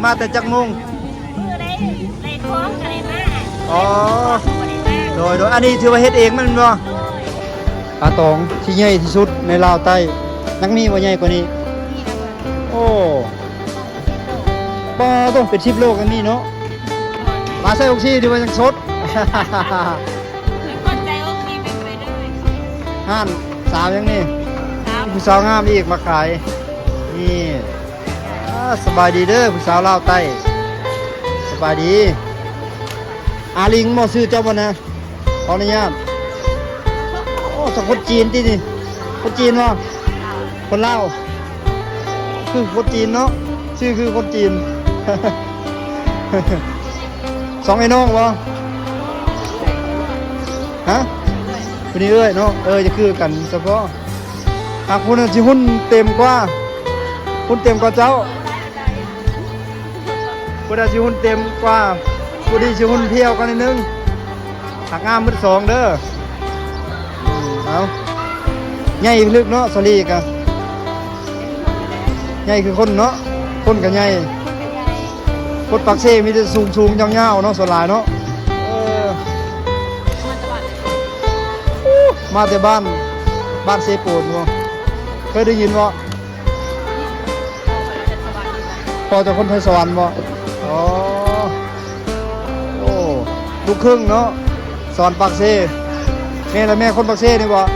ມາແຕ່ຈັກໂມງ? ມື້ໃດໄດ້ຂອງກໍໄດ້ມາ. ອໍ ບໍ່ໄດ້ມາ. ໂດຍ ໂດຍ ອັນນີ້ຖືວ່າເຮັດເອງແມ່ນບໍ່? ໂດຍ. ປາຕອງທີ່ໃຫຍ່ທີ່ສຸດໃນລາວໃຕ້ ຍັງມີບໍ່ໃຫຍ່ກວ່ານີ້? ມີແລ້ວ. ໂອ້ ບໍ່ຕ້ອງເປັນສິບໂລກໍມີເນາະ. ໂດຍ. ປາໄຊອົກຊີຖືວ່າຍັງສົດ. ຄົນໃຈອົກຊີເປັນໄປເດີ. ຮ້ານສາວຫຍັງນີ້? ສາວ ຜູ້ສາວງາມອີກມາຂາຍ ນີ້. ອ່າ ສະບາຍດີເດີ ຜູ້ສາວລາວໃຕ້ ສະບາຍດີ. ອາລິງບໍ່ ຊື່ເຈົ້າບໍ່ນະ? ຂໍອະນຸຍາດ. ໂອ້ ເຈົ້າຄົນຈີນຕິນີ້? ຄົນຈີນບໍ່? ຄົນລາວ. ຄືຄົນຈີນເນາະ ຊື່ຄືຄົນຈີນ. ສອງອ້າຍນ້ອງບໍ່? ຮະ? ຜູ້ນີ້ເອື້ອຍເນາະ. ເອີ ຈະຄືກັນສະເພາະ ຫາກຜູ້ນັ້ນຊິຫຸ່ນເຕັມກວ່າ ຫຸ່ນເຕັມກວ່າເຈົ້າ. ຜູ້ໃດຊິຫຸ່ນເຕັມກວ່າ ຜູ້ນີ້ຊິຫຸ່ນພຽວກວ່າໜ້ອຍໜຶ່ງ. ຫາກງາມໝົດສອງເດີ. ເອົາ ໃຫຍ່ລຶກເນາະ ສາລີກະໃຫຍ່ຄືຄົນເນາະ. ຄົນກະໃຫຍ່ ຄົນປາກເຊມີແຕ່ສູງໆຍາວໆເນາະ ສ່ວນຫຼາຍເນາະ. ເອີ ມາແຕ່ບ້ານ ບ້ານເຊໂປນບໍ່? ເຄີຍໄດ້ຍິນບໍ່? ພໍ່ເຈົ້າຄົນໄທສະຫວັນບໍ່? ອໍ ໂອ້ ລູກຄຶ່ງເນາະ ສະຫວັນປາກເຊ. ແມ່ລະແມ່ຄົນປາກເຊນີ້ບໍ່? ອໍ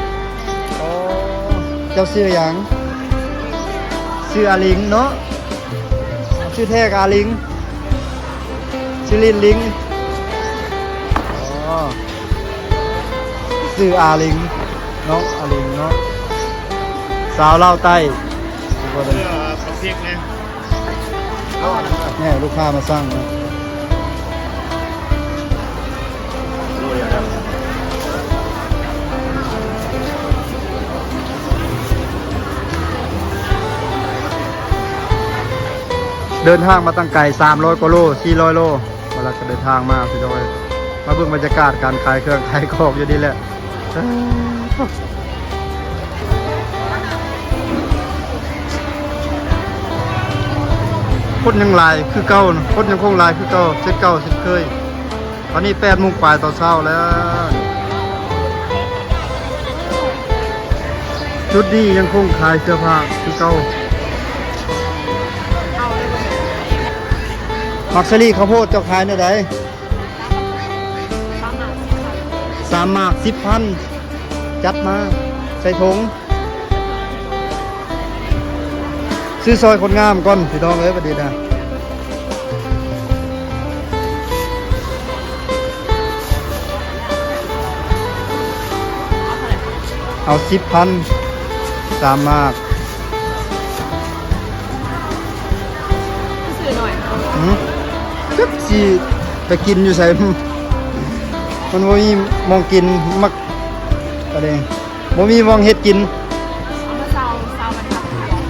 ເຈົ້າຊື່ຫຍັງ? ຊື່ອາລິງເນາະ. ຊື່ແທ້ກະອາລິງ ຊື່ຫຼິ້ນລິງ. ອໍ ຊື່ອາລິງເນາະ ອາລິງເນາະ ສາວລາວໃຕ້. ເອີ ບັກເຜັກແດ່. ແນ່ ລູກຄ້າມາສັ່ງເນາະ. ເດີນທາງມາຕັ້ງໄກ ສາມຮ້ອຍກວ່າໂລ ສີ່ຮ້ອຍໂລ ມາແລ້ວກໍເດີນທາງມາ ພີ່ນ້ອງເອີຍ. ມາເບິ່ງບັນຍາກາດການຂາຍເຄື່ອງຂາຍຂອງຢູ່ນີ້ແຫຼະ. ຄົນຍັງຫຼາຍຄືເກົ່າ ຄົນຍັງຄົງຫຼາຍຄືເກົ່າ ເຊັ່ນເກົ່າເຊັ່ນເຄີຍ. ຕອນນີ້ແປດໂມງປາຍຕອນເຊົ້າແລ້ວ. ຈຸດນີ້ຍັງຄົງຂາຍເສື້ອຜ້າຄືເກົ່າ. ໝາກສາລີ ເຂົ້າໂພດເຈົ້າຂາຍແນວໃດ? ສາມໝາກສິບພັນ ຈັດມາໃສ່ຖົງ. ຊື້ຊ່ອຍຄົນງາມກ່ອນ ພີ່ນ້ອງເອີຍ ບັດນີ້ນະ. ເອົາສິບພັນ ສາມໝາກ. ຊື້ໜ້ອຍ ຫື? ຈັກຊິໄປກິນຢູ່ໃສ? ມັນບໍ່ມີໝ່ອງກິນ ມັກ ອັນນີ້ ບໍ່ມີໝ່ອງເຮັດກິນ. ເອົາມາເຊົາ ເຊົາມັນພັກ.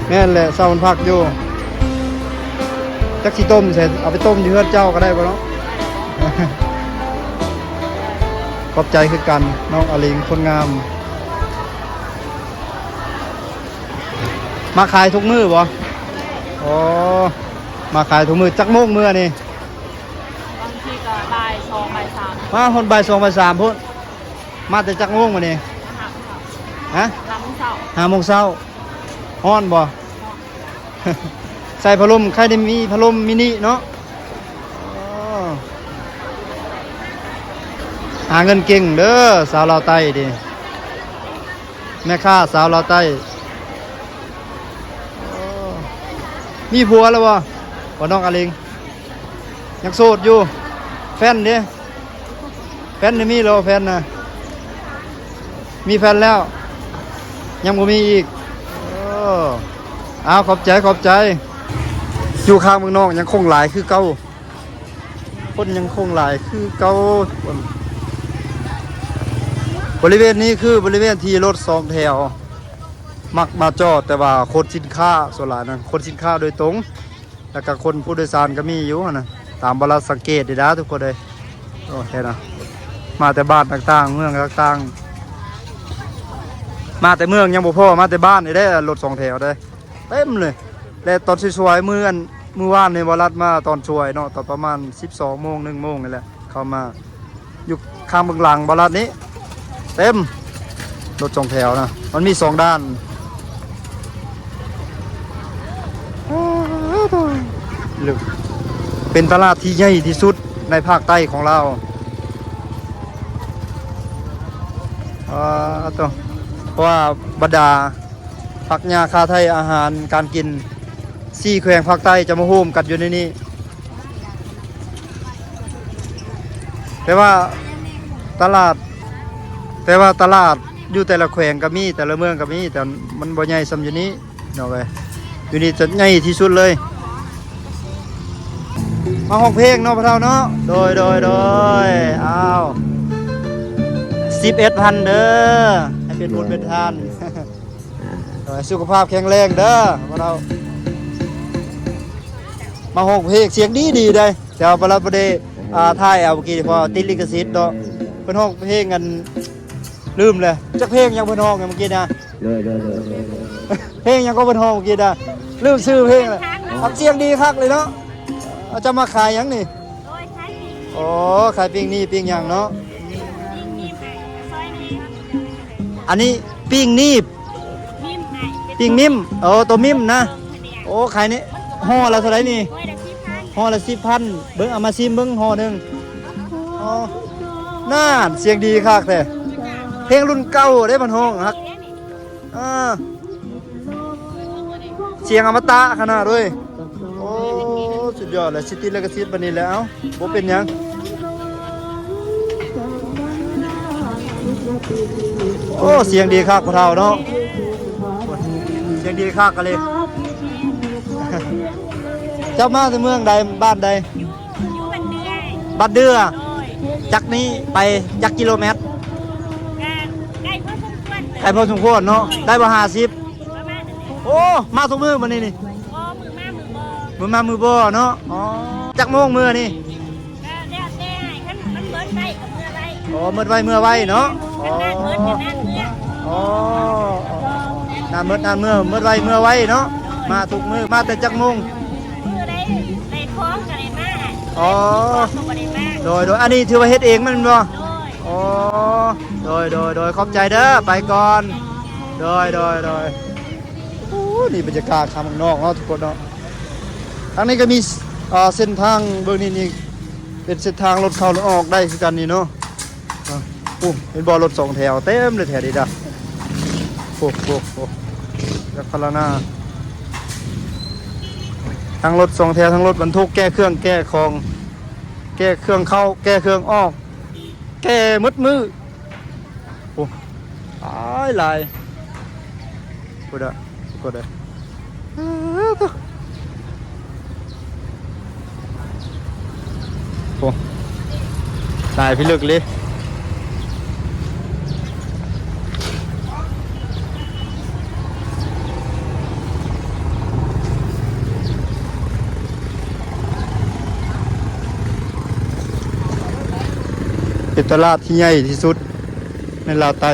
ແມ່ນແຫຼະ ເຊົາມັນພັກຢູ່. ຈັກຊິຕົ້ມໃສ ເອົາໄປຕົ້ມຢູ່ເຮືອນເຈົ້າກໍໄດ້ບໍ່ເນາະ? ຂອບໃຈຄືກັນ ນ້ອງອາລິງຄົນງາມ. ມາຂາຍທຸກມື້ບໍ່? ອໍ ມາຂາຍທຸກມື້. ຈັກໂມງເມື່ອນີ້? ບາງທີກໍບ່າຍສອງ ບ່າຍສາມ. ມາຮອດບ່າຍສອງ ບ່າຍສາມພຸ້ນ. ມາແຕ່ຈັກໂມງມື້ນີ້? ຫ້າໂມງເຊົ້າ. ຮະ? ຫ້າໂມງເຊົ້າ. ຫ້າໂມງເຊົ້າ. ຮ້ອນບໍ່? ຮ້ອນ. ໃສ່ຜ້າລົມ ໃຄ່ໄດ້ມີຜ້າລົມມິນິເນາະ. ອໍ ຫາເງິນເກັ່ງເດີ ສາວລາວໃຕ້ເດ. ແມ່ຄ້າສາວລາວໃຕ້. ໂອ້ ມີຜົວແລ້ວບໍ່? ບໍ່ ນ້ອງອາລິງ ຍັງໂສດຢູ່. ແຟນເດ? ແຟນນີ້ມີແລ້ວ ແຟນນະ? ມີແຟນແລ້ວ ຍັງບໍ່ມີອີກ. ໂອ້ ອ້າວ ຂອບໃຈ ຂອບໃຈ. ຢູ່ຂ້າງເມືອງນອກຍັງຄົງຫຼາຍຄືເກົ່າ. ຄົນຍັງຄົງຫຼາຍຄືເກົ່າ. ບໍລິເວນນີ້ຄືບໍລິເວນທີ່ລົດສອງແຖວມັກມາຈອດ, ແຕ່ວ່າຂົນສິນຄ້າສ່ວນຫຼາຍນັ້ນ ຂົນສິນຄ້າໂດຍຕົງ, ແລ້ວກໍຂົນຜູ້ໂດຍສານກໍມີຢູ່ຫັ້ນນະ, ຕາມບ່ອນລັດສັງເກດນີ້ນະທຸກຄົນເອີຍ. ໂອ້ ເຫັນນະ ມາແຕ່ບ້ານຕ່າງໆ ເມືອງຕ່າງໆ, ມາແຕ່ເມືອງຍັງບໍ່ພໍ, ມາແຕ່ບ້ານນີ້ເດ້ ລົດສອງແຖວເດ້ ເຕັມເລີຍ. ແລະຕອນສວຍໆ ມື້ອັນ ມື້ວານນີ້ບໍ່ລັດມາຕອນຊ່ວຍເນາະ ຕອນປະມານສິບສອງໂມງ ໜຶ່ງໂມງນີ້ແຫຼະ ເຂົ້າມາຢູ່ຂ້າງເບື້ອງຫຼັງບໍ່ລັດນີ້ ເຕັມ ລົດສອງແຖວນະ ມັນມີສອງດ້ານ ເປັນຕະຫຼາດທີ່ໃຫຍ່ທີ່ສຸດໃນພາກໃຕ້ຂອງລາວ ອ່າ ໂຕ ເພາະວ່າບັນດາຜັກຫຍ້າຄາໄທ ອາຫານການກິນ ສີ່ແຂວງພາກໃຕ້ຈະມາໂຮມກັນຢູ່ໃນນີ້ ແຕ່ວ່າຕະຫຼາດ ແຕ່ວ່າຕະຫຼາດຢູ່ແຕ່ລະແຂວງກໍມີ ແຕ່ລະເມືອງກໍມີ ແຕ່ມັນບໍ່ໃຫຍ່ສ່ຳຢູ່ນີ້ເນາະເວີຍ ຢູ່ນີ້ຈະໃຫຍ່ທີ່ສຸດເລີຍ ມາຮ້ອງເພງເນາະພໍ່ເຖົ້າເນາະ ໂດຍ ໂດຍ ໂດຍ ອ້າວ ສິບເອັດພັນເດີ ໃຫ້ເປັນບຸນເປັນທານ ຂໍໃຫ້ສຸຂະພາບແຂງແຮງເດີ ພວກເຮົາມາຮ້ອງເພງສຽງດີໆເດ້ ແຕ່ວ່າບໍ່ໄດ້ ອ່າ ຖ່າຍເອົາເມື່ອກີ້ ເພາະວ່າຕິດລິຂະສິດເນາະ ເພິ່ນຮ້ອງເພງອັນ ລືມແລ້ວ ຈັກເພງຫຍັງເພິ່ນຮ້ອງເມື່ອກີ້ນະ ໂດຍ ໂດຍ ໂດຍ ເພງຫຍັງກໍເພິ່ນຮ້ອງເມື່ອກີ້ນະ ລືມຊື່ເພງແລ້ວ ອັບສຽງດີຄັກເລີຍເນາະ ເຈົ້າມາຂາຍຫຍັງນີ້? ໂອ້ຍ ຂາຍປີ້ງ ອໍ ຂາຍປີ້ງນີ້ປີ້ງຫຍັງເນາະ? ປີ້ງນີ້ ອັນນີ້ປີ້ງນີ້ ມີ້ມ ປີ້ງມິ້ມ ໂອ້ ໂຕມິ້ມນະ ໂອ້ ຂາຍນີ້ຫໍ່ລະເທົ່າໃດນີ້? ຫໍ່ລະສິບພັນ ເບິ່ງ ເອົາມາຊີມເບິ່ງຫໍ່ໜຶ່ງ ອໍ ນັ້ນ ສຽງດີຄັກແທ້ ເພງລຸ້ນເກົ່າເດ້ ເພິ່ນຮ້ອງຄັກ ອ່າ ສຽງອະມະຕະຂະໜາດເວີຍ ໂອ້ ສຸດຍອດແຫຼະ ຊິຕິດລິຂະສິດບັດນີ້ແຫຼະ ເອົ້າ ບໍ່ເປັນຫຍັງ ໂອ້ ສຽງດີຄັກພໍ່ເຖົ້າເນາະ ສຽງດີຄັກກະເລີຍ ເຈົ້າມາແຕ່ເມືອງໃດ ບ້ານໃດ? ຢູ່ບ້ານເດືອ ບ້ານເດືອ ໂດຍ ຈາກນີ້ໄປຈັກກິໂລແມັດ? ກະໄກພໍສົມຄວນເລີຍ ໄກພໍສົມຄວນເນາະ ໄດ້ບໍ່ ຫ້າສິບ? ປະມານນັ້ນແຫຼະ ໂອ້ ມາທຸກມື້ບັດນີ້ນີ້ ບໍ່ ມື້ມາມື້ບໍ່ ມື້ມາມື້ບໍ່ເນາະ ອໍ ຈັກໂມງເມືອນີ້? ກະແລ້ວແຕ່ ຄັນມັນເໝິດໄວກະເມືອໄວ ອໍ ເໝິດໄວເມືອໄວເນາະ ອໍ ຄັນງານເໝິດກະງານເມືອ ອໍ ງານເໝິດງານເມືອ ເໝິດໄວເມືອໄວເນາະ ໂດຍ ມາທຸກມື້ ມາແຕ່ຈັກໂມງ? ມື້ໃດໄດ້ຂອງກະໄດ້ມາ ອໍ ບໍ່ໄດ້ມາ ໂດຍ ໂດຍ ອັນນີ້ຖືວ່າເຮັດເອງແມ່ນບໍ່? ໂດຍ ອໍ ໂດຍ ໂດຍ ໂດຍ ຂອບໃຈເດີ ໄປກ່ອນ ໂດຍ ໂດຍ ໂດຍ ໂອ້ ນີ້ບັນຍາກາດຂ້າງນອກເນາະທຸກຄົນເນາະ ທາງນີ້ກໍມີ ອ່າ ເສັ້ນທາງເບິ່ງນີ້ ນີ້ເປັນເສັ້ນທາງລົດເຂົ້າລົດອອກໄດ້ຄືກັນນີ້ເນາະ ອ່າ ໂອ້ ເຫັນບໍ່ ລົດສອງແຖວເຕັມເລີຍແຖວນີ້ດາ ໂອ້ ໂອ້ ໂອ້ ຈັກພາລະນາ ທັງລົດສອງແຖວ ທັງລົດບັນທຸກ ແກ່ເຄື່ອງແກ່ຂອງ ແກ່ເຄື່ອງເຂົ້າ ແກ່ເຄື່ອງອອກ ແກ່ໝົດມື້ ໂອ້ ຫຼາຍ ຫຼາຍ ພຸ້ນນະ ທຸກຄົນເອີຍ ໂອ້ ຫຼາຍພິລຶກເລີຍ. ເປັນຕະຫຼາດທີ່ໃຫຍ່ທີ່ສຸດໃນລາວໃຕ້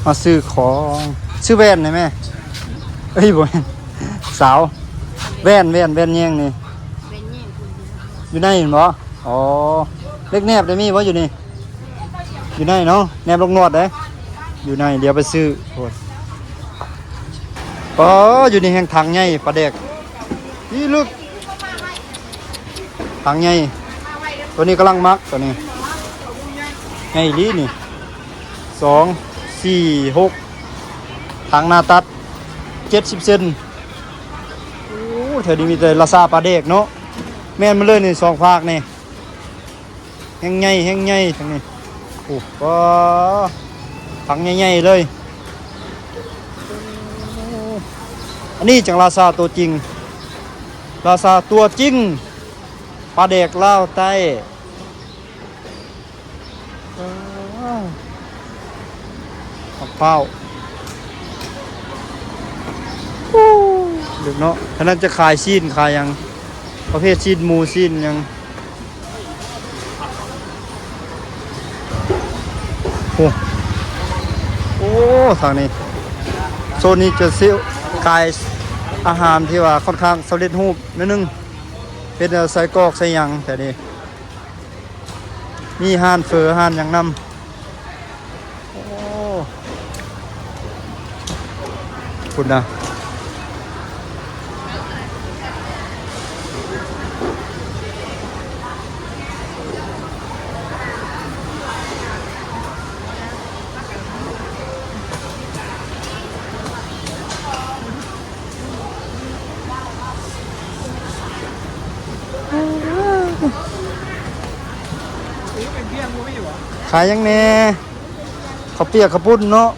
ມາຊື້ຂອງ ຊື້ແວ່ນໃຫ້ແມ່ ເອີຍ ບໍ່ແມ່ນ ສາວ ແວ່ນ ແວ່ນ ແວ່ນແຍງນີ້ ແວ່ນແຍງ ຢູ່ໃນຫັ້ນບໍ່? ອໍ ເຫຼັກແນບໄດ້ມີບໍ່ຢູ່ນີ້? ຢູ່ໃນເນາະ ແນບລູກນວດເດ້ ຢູ່ໃນ ດຽວໄປຊື້ ໂອ້ ອໍ ຢູ່ນີ້ແຮ່ງຖັງໃຫຍ່ ປາແດກ ອີ່ລຶກ ຖັງໃຫຍ່ ໂຕນີ້ກຳລັງໝັກ ໂຕນີ້ໃຫຍ່ອີ່ຫຼີນີ້ ສອງ ສີ່ ຫົກ ຖັງໜ້າຕັດ ເຈັດສິບເຊັນ ໂອ້ ແຖວນີ້ມີແຕ່ລາຊາປາແດກເນາະ ແມ່ນໝົດເລີຍນີ້ ສອງພາກນີ້ ແຮ່ງໃຫຍ່ ແຮ່ງໃຫຍ່ທາງນີ້ ໂອ້ ປາ ຖັງໃຫຍ່ໆເລີຍ ອັນນີ້ຈັ່ງລາຊາຕົວຈິງ ລາຊາຕົວຈິງ ປາແດກລາວໃຕ້ ໝາກພ້າວ ໂອ້ ເລິກເນາະ ທາງນັ້ນຈະຂາຍຊີ້ນຂາຍຫຍັງ ປະເພດຊີ້ນໝູຊີ້ນຫຍັງ ໂອ້ ໂອ້ ທາງນີ້ ໂຊນນີ້ຈະເຊວ ຂາຍອາຫານທີ່ວ່າຄ່ອນຂ້າງສຳເລັດຮູບໜ້ອຍໜຶ່ງ ເປັນເອົາໄສ້ກອກໄສ້ຫຍັງແຖວນີ້ ມີຮ້ານເຝີຮ້ານຫຍັງນຳ. ໂອ້ ພຸ້ນນະ. ຂາຍຫຍັງແດ່? ເຂົ້າປຽກເຂົ້າປຸ້ນເນາະ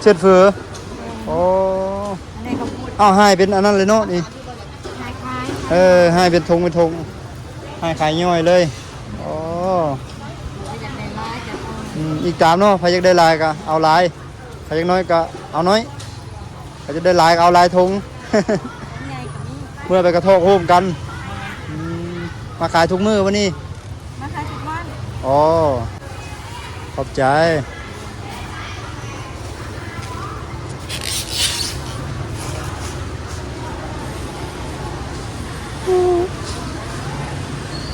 ເສັດເຝີ. ໂອ້ ອັນນີ້ເຂົ້າປຸ້ນ. ອ້າວ ຫາຍເປັນອັນນັ້ນເລີຍເນາະນີ້. ຫາຍຂາຍ. ເອີ ຫາຍເປັນຖົງເປັນຖົງ ຫາຍຂາຍຍ່ອຍເລີຍ. ໂອ້ ຢາກໄດ້ຫຼາຍກໍເອົາ. ອືມ ອີກຕາມເນາະ ໃຜຢາກໄດ້ຫຼາຍກໍເອົາຫຼາຍ ໃຜຢາກໜ້ອຍກໍເອົາໜ້ອຍ ໃຜຢາກໄດ້ຫຼາຍກໍເອົາຫຼາຍຖົງ. ໃຫຍ່ກໍມີ. ເມື່ອໄປກະທອກໂຮມກັນ. ອືມ ມາຂາຍທຸກມື້ວະນີ້? ມາຂາຍທຸກວັນ. ອໍ ຂອບໃຈ.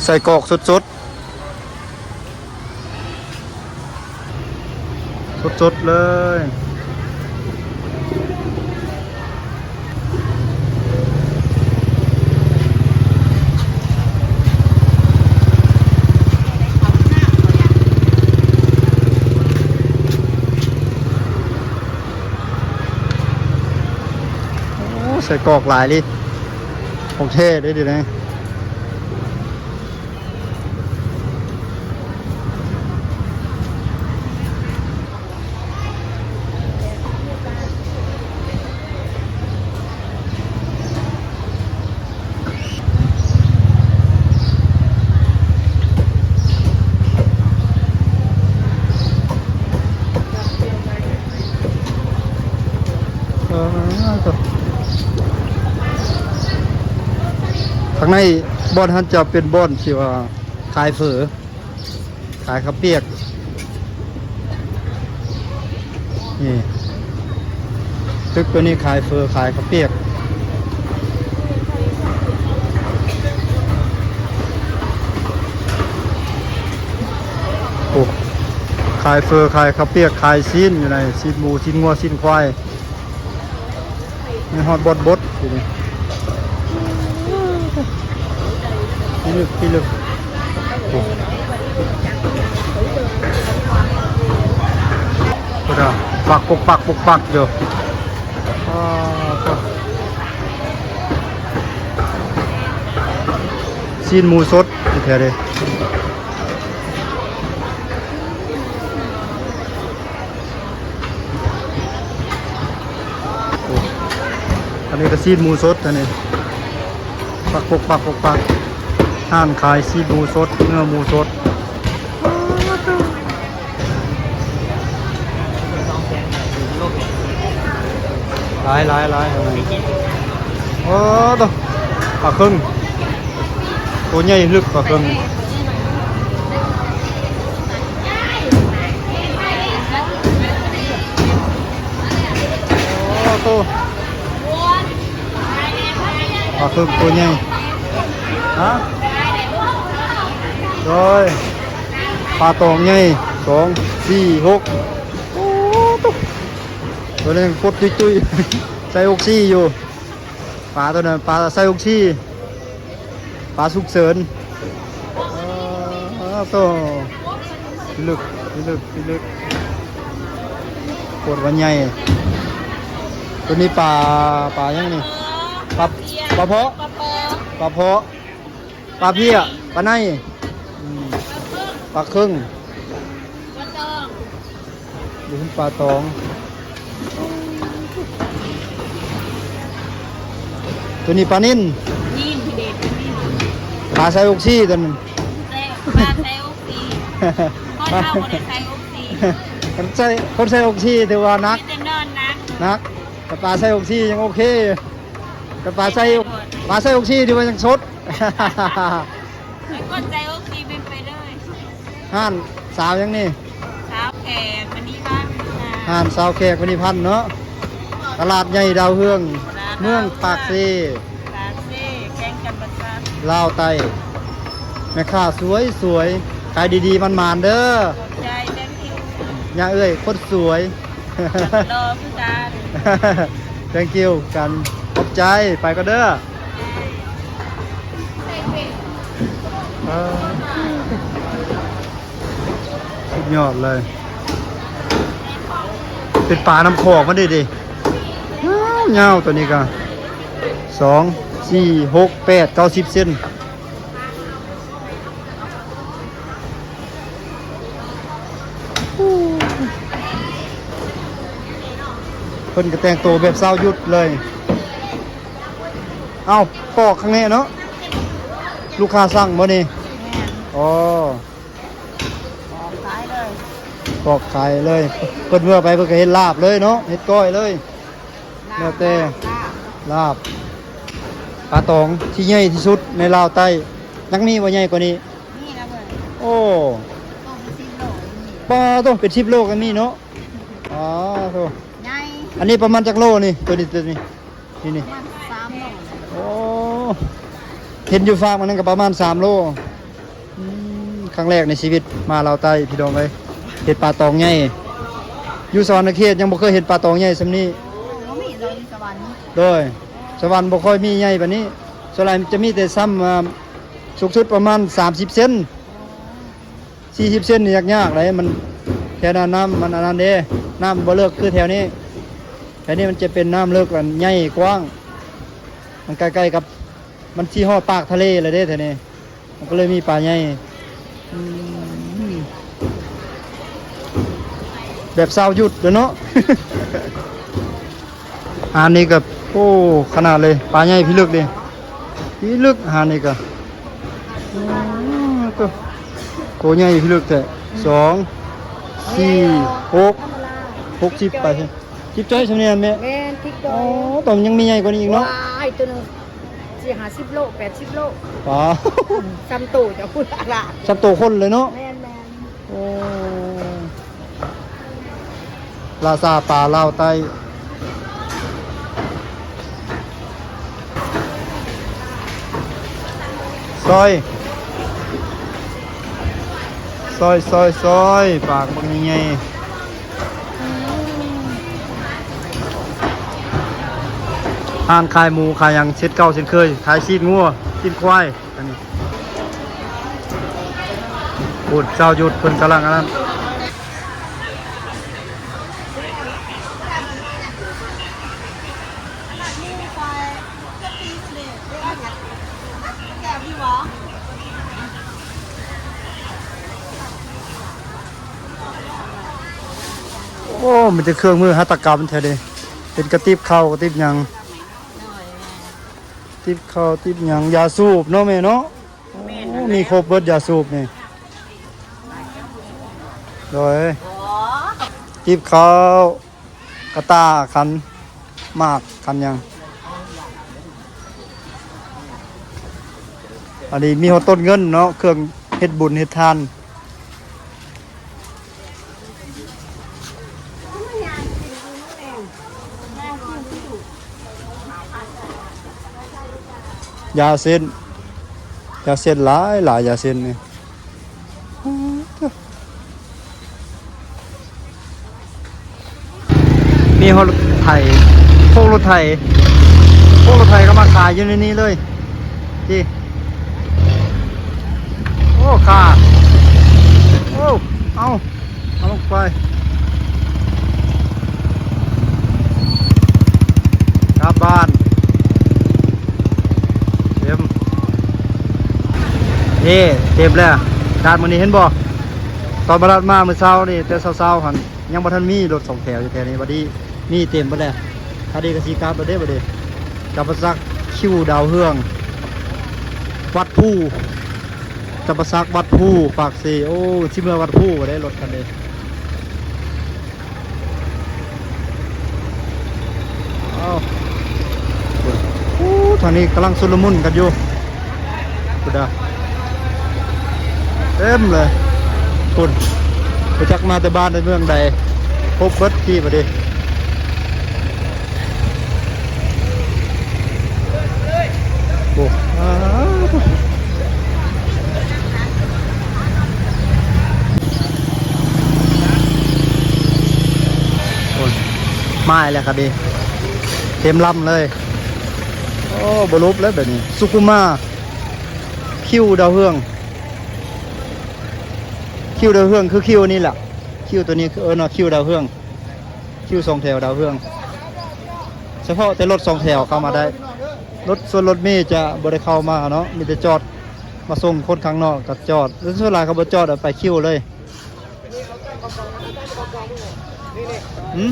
ໄສ້ກອກສົດໆ ສົດໆເລີຍ. ໂອ້ ໄສ້ກອກຫຼາຍເລີຍ ຂອງແທ້ເດ້ນີ້ນະ. ເອີ ທາງໃນບ່ອນຫັ້ນຈະເປັນບ່ອນທີ່ວ່າຂາຍເຝີ ຂາຍເຂົ້າປຽກ. ນີ້ ຕຶກຕົວນີ້ຂາຍເຝີ ຂາຍເຂົ້າປຽກ. ໂອ້ ຂາຍເຝີ ຂາຍເຂົ້າປຽກ ຂາຍຊີ້ນຢູ່ໃນ ຊີ້ນໝູ ຊີ້ນງົວ ຊີ້ນຄວາຍ. ມີຮອດບ່ອນບົດຢູ່ນີ້ ພິລຶກ ພິລຶກ. ໂອ້ ພຸ້ນນະ ປັກປົກປັກ ປົກປັກຢູ່. ອ້າວ ໂທ້ ຊີ້ນໝູສົດແທ້ເດ້. ໂອ້ ອັນນີ້ກໍຊີ້ນໝູສົດ ອັນນີ້ ປັກປົກປັກ ປົກປັກ ຮ້ານຂາຍຊີ້ນໝູສົດ ເນື້ອໝູສົດ ຫຼາຍ ຫຼາຍ ຫຼາຍ. ໂອ້ ໂທ້ ປາເຄິງ ໂຕໃຫຍ່ລຶກ ປາເຄິງ. ໂອ້ໂຕ ປາເຄິງໂຕໃຫຍ່. ຮະ? ໂດຍ ປາຕອງໃຫຍ່ ສອງ ສີ່ ຫົກ. ໂອ້ໂຕ ໂຕນັ້ນກົດຕຸ້ຍໆ ໃສ່ອົກຊີຢູ່. ປາໂຕນັ້ນ ປາໃສ່ອົກຊີ ປາສຸກເສີນ. ເອີ ໂຕ ພິລຶກ ພິລຶກ ພິລຶກ ໂຄດວ່າໃຫຍ່. ໂຕນີ້ປາ ປາຫຍັງນີ້? ປາ ປາເພາະ ປາເພາະ ປາເພຍ ປາໄນ ອືມ ປາເຄິງ ປາຕອງ ຢູ່ເທິງປາຕອງ. ໂຕນີ້ປານິນ ນີ້ພີ່ເດດ ປານິນ ປາໃສ່ອົກຊີໂຕນັ້ນ ແຊະ ປາໃສ່ອົກຊີ ຄົນເຮົາບໍ່ໄດ້ໃສ່ອົກຊີ. ຄົນໃສ່ ຄົນໃສ່ອົກຊີຖືວ່າໜັກ ມີແຕ່ນອນໜັກ ໜັກ ແຕ່ປາໃສ່ອົກຊີຍັງໂອເຄ. ແຕ່ປາໃສ່ ປາໃສ່ອົກຊີຖືວ່າຍັງສົດ. ໃຫ້ຄົນໃສ່ອົກຊີເປັນໄປເລີຍ. ຮ້ານສາວຫຍັງນີ້? ສາວແຂກມະນີພັນ. ຮ້ານສາວແຂກມະນີພັນເນາະ. ຕະຫຼາດໃຫຍ່ດາວເຮືອງ ເມືອງປາກເຊ ປາກເຊ ແຂວງຈຳປາສັກ ລາວໃຕ້. ແມ່ຄ້າສວຍໆ ຂາຍດີໆ ໝານໆ ເດີ. ຂອບໃຈ thank you ຍາເອື້ອຍຄົນສວຍ ຫຼໍ່ຄືກັນ thank you ກັນ ຂອບໃຈ ໄປກ່ອນເດີ. ເອີ ສຸດຍອດເລີຍ ເປັນປານ້ຳຂອງມັນເດ້ ຍາວໆ ໂຕນີ້ກະ ສອງ ສີ່ ຫົກ ແປດ ເກົ້າ ສິບ ເຊັນ. ເພິ່ນກະແຕ່ງໂຕແບບຊາວຍຸດເລີຍ. ເອົ້າ ປອກຂ້າງໃນເນາະ ລູກຄ້າສັ່ງບໍ່ນີ້? ແມ່ນ ອໍ ປອກຂາຍເລີຍ ປອກຂາຍເລີຍ. ເພິ່ນເມືອໄປເພິ່ນກະເຮັດລາບເລີຍເນາະ ເຮັດກ້ອຍເລີຍ ແລ້ວແຕ່ ລາບ ລາບ ລາບ ປາຕອງທີ່ໃຫຍ່ທີ່ສຸດໃນລາວໃຕ້. ຍັງມີບໍ່ໃຫຍ່ກວ່ານີ້? ມີແລ້ວເບິ່ງ ໂອ້ ໂຕເປັນສິບໂລກະມີ ປາໂຕ ເປັນສິບໂລກະມີເນາະ. ອໍ ໂຕ ໃຫຍ່ ອັນນີ້ປະມານຈັກໂລນີ້? ໂຕນີ້ ໂຕນີ້ ນີ້ ນີ້ ປະມານສາມໂລ. ໂອ້ ເຫັນຢູ່ຟາກມັນນັ້ນກະປະມານສາມໂລ. ອືມ ຄັ້ງແລກໃນຊີວິດມາລາວໃຕ້ພີ່ນ້ອງເອີຍ ເຫັນປາຕອງໃຫຍ່. ຢູ່ສະຫວັນນະເຂດຍັງບໍ່ເຄີຍເຫັນປາຕອງໃຫຍ່ສ່ຳນີ້. ບໍ່ມີດອກຢູ່ສະຫວັນ. ໂດຍ ສະຫວັນບໍ່ຄ່ອຍມີໃຫຍ່ປານນີ້ ສ່ວນຫຼາຍຈະມີແຕ່ຊ່ຳ ສູງສຸດປະມານສາມສິບເຊັນ ສີ່ສິບເຊັນນີ້ຍາກໆ ເດ້. ມັນແຖວນັ້ນນ້ຳມັນອັນນັ້ນເດ້ ນ້ຳບໍ່ເລິກຄືແຖວນີ້. ແຖວນີ້ມັນຈະເປັນນ້ຳເລິກ ອັນໃຫຍ່ກວ້າງ ມັນໃກ້ໆ ກັບ ມັນຊິຮອດປາກທະເລແລ້ວເດ້ແຖວນີ້ ມັນກະເລີຍມີປາໃຫຍ່. ອືມ ແບບຊາວຍຸດເລີຍເນາະ. ຫາດນີ້ກະ ໂອ້ ຂະໜາດເລີຍ ປາໃຫຍ່ພິລຶກເດ້ ພິລຶກ. ຫາດນີ້ກະ ໂອ້ ໂຕໃຫຍ່ພິລຶກແທ້ ສອງ ສີ່ ຫົກ ຫົກສິບ ປາຍ ສິບຈ່ອຍສ່ຳນີ້ແມ່. ແມ່ນ ທິກໂຕ ອໍ ໂຕມັນຍັງມີໃຫຍ່ກວ່ານີ້ອີກເນາະ. ວ້າຍ ໂຕໜຶ່ງສີ່ຫ້າສິບໂລ ແປດສິບໂລ. ປາ ສ່ຳໂຕເຈົ້າພຸ້ນລະ ສ່ຳໂຕຄົນເລີຍເນາະ. ແມ່ນໆ ໂອ້ ລາຊາປາລາວໃຕ້. ຊອຍ ຊອຍ ຊອຍ ຊອຍ ປາກບັກໃຫຍ່ໆ. ຮ້ານຂາຍໝູຂາຍຫຍັງເຊັ່ນເກົ່າເຊັ່ນເຄີຍ ຂາຍຊີ້ນງົວ ຊີ້ນຄວາຍ. ອັນນີ້ ພຸ້ນ ຊາວຍຸດເພິ່ນກຳລັງອັນນັ້ນ. ໂອ້ ມີແຕ່ເຄື່ອງມືຫັດຖະກຳແທ້ເດ ເປັນກະຕິບເຂົ້າກະຕິບຫຍັງ ຕິບເຂົ້າຕິບຫຍັງ ຢາສູບເນາະແມ່ເນາະ. ແມ່ນ ໂອ້ ນັ້ນແຫຼະ ມີຄົບເບິດ ຢາສູບນີ້ ໂດຍ ຕິບເຂົ້າ ກະຕ່າ ຂັນໝາກ ຂັນຫຍັງ. ອັນນີ້ມີຮອດຕົ້ນເງິນເນາະ ເຄື່ອງເຮັດບຸນເຮັດທານ. ຢາເສັ້ນ ຢາເສັ້ນຫຼາຍຫຼາຍ ຢາເສັ້ນນີ້. ມີຮອດລົດໄຖ ໂຄກລົດໄຖ ໂຄກລົດໄຖກະມາຂາຍຢູ່ໃນນີ້ເລີຍ ນີ້. ໂອ້ ຂ້າ ໂອ້ ເອົາ ເອົາລົງໄປ ກັບບ້ານ. ເຕັມ ເອີ ເຕັມແລ້ວ ກາດມື້ນີ້ເຫັນບໍ່ ຕອນບາດລັດມາມື້ເຊົ້ານີ້ ແຕ່ເຊົ້າໆຫັ້ນ ຍັງບໍ່ທັນມີລົດສອງແຖວຢູ່ແຖວນີ້ ບັດນີ້ມີເຕັມເບິດແລ້ວ. ຄັນນີ້ກະຊິກັບແລ້ວເດ້ ບັດນີ້ ຈຳປາສັກ ຄິວດາວເຮືອງ ວັດພູ ຈຳປາສັກ ວັດພູ ປາກເຊ. ໂອ້ ຊິເມືອວັດພູເດ້ ລົດຄັນນີ້. ເອົ້າ ໂອ້ ທາງນີ້ກຳລັງຊຸນລະມຸນກັນຢູ່ ພຸ້ນນະ ເຕັມເລີຍ ພຸ້ນ ບໍ່ຈັກມາແຕ່ບ້ານໃດເມືອງໃດ ຄົບເບິດທີ່ບາດນີ້. ມາແລ້ວຄັນນີ້ ເຕັມລຳເລີຍ. ໂອ້ ບໍ່ຫຼຸບແລ້ວແບບນີ້. ສຸຂຸມາ ຄິວດາວເຮືອງ ຄິວດາວເຮືອງຄືຄິວນີ້ແຫຼະ. ຄິວໂຕນີ້ ເອີ້ນວ່າຄິວດາວເຮືອງ ຄິວສອງແຖວດາວເຮືອງ. ສະເພາະແຕ່ລົດສອງແຖວເຂົ້າມາໄດ້. ລົດ ສ່ວນລົດເມຈະບໍ່ໄດ້ເຂົ້າມາເນາະ ມີແຕ່ຈອດມາສົ່ງຄົນຂ້າງນອກກໍຈອດ. ແລ້ວສ່ວນຫຼາຍເຂົາບໍ່ຈອດ ເອົາໄປຄິວເລີຍ. ຫືມ?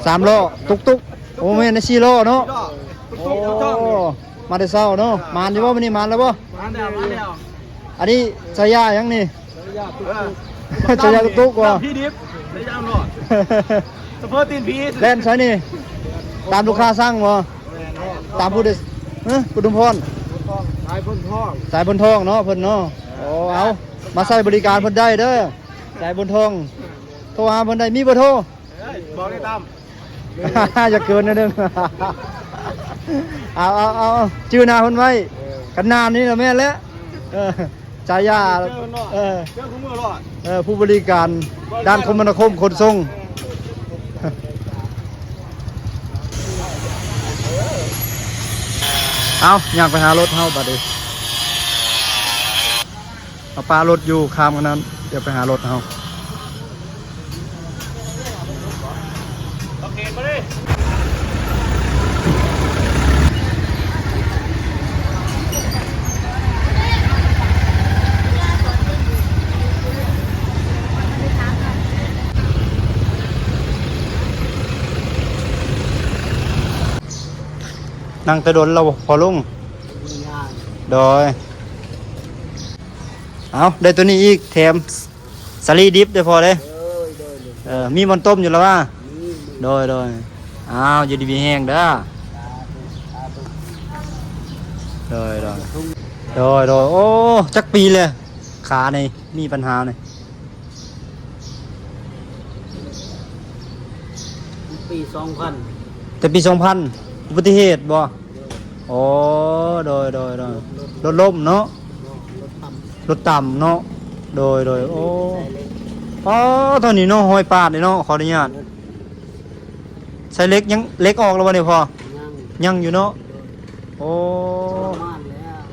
ສາມລໍ້ ຕຸກຕຸກ. ໂອ້ ແມ່ນ ສີ່ລໍ້ເນາະ. ໂອ້ ມາແຕ່ເຊົ້າເນາະ. ໝານຢູ່ບໍ່ມື້ນີ້? ໝານແລ້ວບໍ່? ມາແລ້ວ ມາແລ້ວ. ອັນນີ້ສາຍາຫຍັງນີ້? ສາຍາຕຸກຕຸກ ສາຍາຕຸກຕຸກບໍ່? ທີ່ດິບ ສາຍາຫຼອດ ສະເພາະຕີນຜີ. ແລ່ນໃສນີ້? ຕາມລູກຄ້າສັ່ງບໍ່? ຕາມຜູ້ໃດ? ຮະ? ອຸດົມພອນ ສາຍໂພນທອງ ສາຍໂພນທອງເນາະ ເພິ່ນເນາະ. ໂອ້ ເອົາ ມາໃຊ້ບໍລິການເພິ່ນໄດ້ເດີ ສາຍໂພນທອງ. ໂທຫາເພິ່ນໄດ້ ມີເບີໂທ? ເອີຍ ບອກໄດ້ຕາມ ຢ່າເກີນໜ້ອຍໜຶ່ງ. ເອົາ ເອົາ ເອົາ ຈື່ໜ້າເພິ່ນໄວ້. ເອີ ກັນນານນີ້ລະແມ່ນແຫຼະ. ເອີ ສາຍາ ເຈີເນາະ ເອີ ເຈີຄູ່ມື້ໂລດ. ເອີ ຜູ້ບໍລິການດ້ານຄົມມະນາຄົມຂົນສົ່ງ. ເອົາ ຍ່າງໄປຫາລົດເຮົາບັດນີ້. ເອົາປະລົດຢູ່ຂ້າງນັ້ນ ດຽວໄປຫາລົດເຮົາ. ນັ່ງແຕ່ດົນແລ້ວບໍ່ພໍ່ລຸງ? ໂດຍ. ເອົາ ໄດ້ໂຕນີ້ອີກ ແຖມສາລີດິບເດີພໍ່ເດີ. ເອີ ມີບ່ອນຕົ້ມຢູ່ລະວ່າ? ໂດຍ ໂດຍ. ອ້າວ ຢູ່ດີມີແຮງເດີ. ໂດຍ ໂດຍ ໂດຍ ໂດຍ. ໂອ້ ຈັກປີແລ້ວ ຂານີ້ມີບັນຫານີ້? ປີສອງພັນ ແຕ່ປີສອງພັນ ອຸບັດຕິເຫດບໍ່? ໂອ້ ໂດຍ ໂດຍ ໂດຍ. ລົດລົ້ມເນາະ ລົດຕ່ຳເນາະ. ໂດຍ ໂດຍ. ໂອ້ ອໍ ຕອນນີ້ເນາະ ຮອຍປາດເດ້ເນາະ. ຂໍອະນຸຍາດ ໃຊ້ເຫຼັກ ຍັງ ເຫຼັກອອກແລ້ວບໍ່ນີ້ພໍ່? ຍັງ ຍັງຢູ່ເນາະ. ໂອ້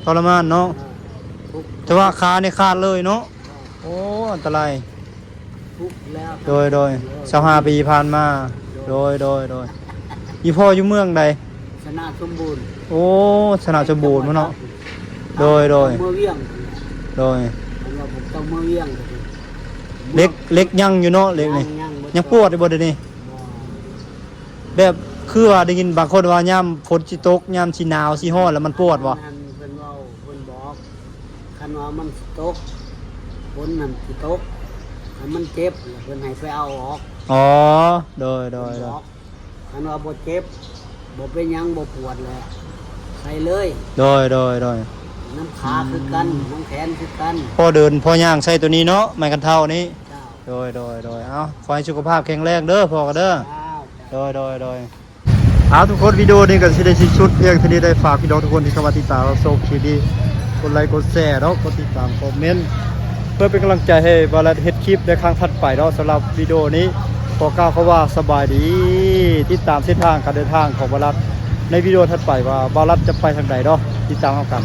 ທໍລະມານເນາະ. ແຕ່ວ່າຂານີ້ຂາດເລີຍເນາະ. ໂອ້ ອັນຕະລາຍ. ໂດຍ ໂດຍ. ຊາວຫ້າປີຜ່ານມາ. ໂດຍ ໂດຍ ໂດຍ. ອີ່ພໍ່ຢູ່ເມືອງໃດ? ຊະນະສົມບູນ. ໂອ້ ຊະນະສົມບູນພຸ້ນເນາະ. ໂດຍ ໂດຍ ເມືອງວຽງ. ໂດຍ ເພິ່ນວ່າພວກເຈົ້າເມືອງວຽງ. ເຫຼັກ ເຫຼັກຍັງຢູ່ເນາະ ເຫຼັກນີ້. ຍັງ ຍັງປວດຢູ່ບໍ່ດຽວນີ້? ແບບຄືວ່າໄດ້ຍິນບາງຄົນວ່າຍາມຝົນຊິຕົກ ຍາມຊິໜາວຊິຮ້ອນແລ້ວມັນປວດບໍ່? ເພິ່ນເວົ້າ ເພິ່ນບອກ ຄັນວ່າມັນຊິຕົກ ຝົນນັ້ນຊິຕົກ ຄັນມັນເຈັບ ເພິ່ນໃຫ້ໄປເອົາອອກ. ອໍ ໂດຍ ໂດຍ ໂດຍ. ຄັນວ່າບໍ່ເຈັບ ບໍ່ເປັນຫຍັງ ບໍ່ປວດແຫຼະ ໃສ່ເລີຍ. ໂດຍ ໂດຍ ໂດຍ. ນຳຂາຄືກັນ ນຳແຂນຄືກັນ. ພໍເດີນພໍຍ່າງໃສ່ໂຕນີ້ເນາະ ໄມ້ຄັນເທົ້ານີ້. ໂດຍ ໂດຍ ໂດຍ. ເອົາ ຂໍໃຫ້ສຸຂະພາບແຂງແຮງເດີພໍ່ກໍເດີ. ໂດຍ ໂດຍ ໂດຍ. ເອົາ ທຸກຄົນ ວິດີໂອນີ້ກໍຊິໄດ້ສິ້ນສຸດພຽງເທົ່ານີ້. ໄດ້ຝາກພີ່ນ້ອງທຸກຄົນທີ່ເຂົ້າມາຕິດຕາມຮັບຊົມຄລິບນີ້ ກົດໄລ ກົດແຊເນາະ ກົດຕິດຕາມ ຄອມເມັນ ເພື່ອເປັນກຳລັງໃຈໃຫ້ບ່າວລັດເຮັດຄລິບໃນຄັ້ງຖັດໄປເນາະ. ສຳລັບວິດີໂອນີ້ ຂໍກ່າວຄຳວ່າສະບາຍດີ. ຕິດຕາມເສັ້ນທາງການເດີນທາງຂອງບ່າວລັດໃນວິດີໂອຖັດໄປວ່າບ່າວລັດຈະໄປທາງໃດເນາະ. ຕິດຕາມເຮົາກັນ.